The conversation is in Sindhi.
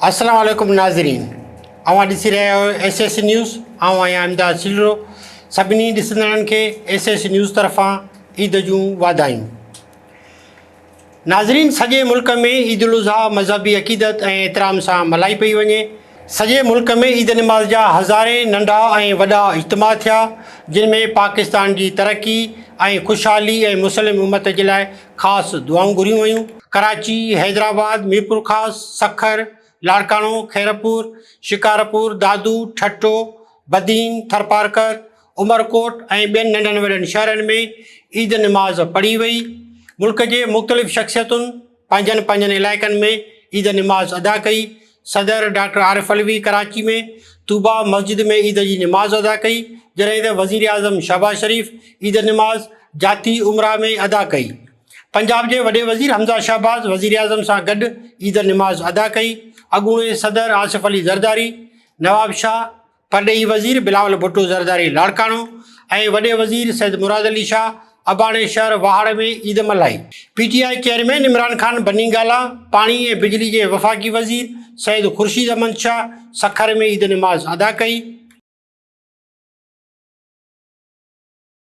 السلام عليڪم ناظرين اوهان ڏسي رهيا آهيو ايس ايس نيوز آئون آهيان امداد سلرو سڀني ڏسندڙن کي ايس ايس نيوز طرفان عيد جون واڌايون ناظرين سڄي ملڪ ۾ عيد الاضحيٰ مذهبي عقيدت ۽ احترام سان ملهائي پئي وڃي. سڄي ملڪ ۾ عيد نماز جا هزارين ننڍا ۽ وڏا اجتماع ٿيا جن ۾ پاڪستان جي ترقي ۽ خوشحالي ۽ مسلم امت جي لاء خاص دعائون گهريون ويون. ڪراچي، حيدرآباد، ميرپورخاص، سکر، لاڙڪاڻو، خيرپور، شڪارپور، دادو، ٺٽو، بدين، ٿرپارڪر، عمرڪوٽ ۽ ٻين ننڍن وڏن شهرن ۾ عيد نماز پڙهي وئي. ملڪ جي مختلف شخصيتن پنهنجن پنهنجن علائقن ۾ عيد نماز ادا ڪئي. صدر ڊاڪٽر عارف علوي ڪراچي ۾ طوبيٰ مسجد ۾ عيد جي نماز ادا ڪئي، جڏهن ته وزيراعظم شهباز شريف عيد نماز جاتي عمره ۾ ادا ڪئي. پنجاب جي وڏي وزير حمزه شهباز وزيراعظم سان گڏ عيد نماز ادا ڪئي. اڳوڻي صدر آصف علي زرداري، نوابشاهه، پرڏيهي وزير بلاول ڀٽو زرداري لاڙڪاڻو ۽ وڏي وزير سيد مراد علي شاهه اباڻي شهر واهڙ ۾ عيد ملهائي. P T I chairman Imran Khan Bani Gala, پاڻي ۽ بجلي جي وفاقي وزير سيد خورشيد احمد شاهه سکر ۾ عيد نماز ادا ڪئي.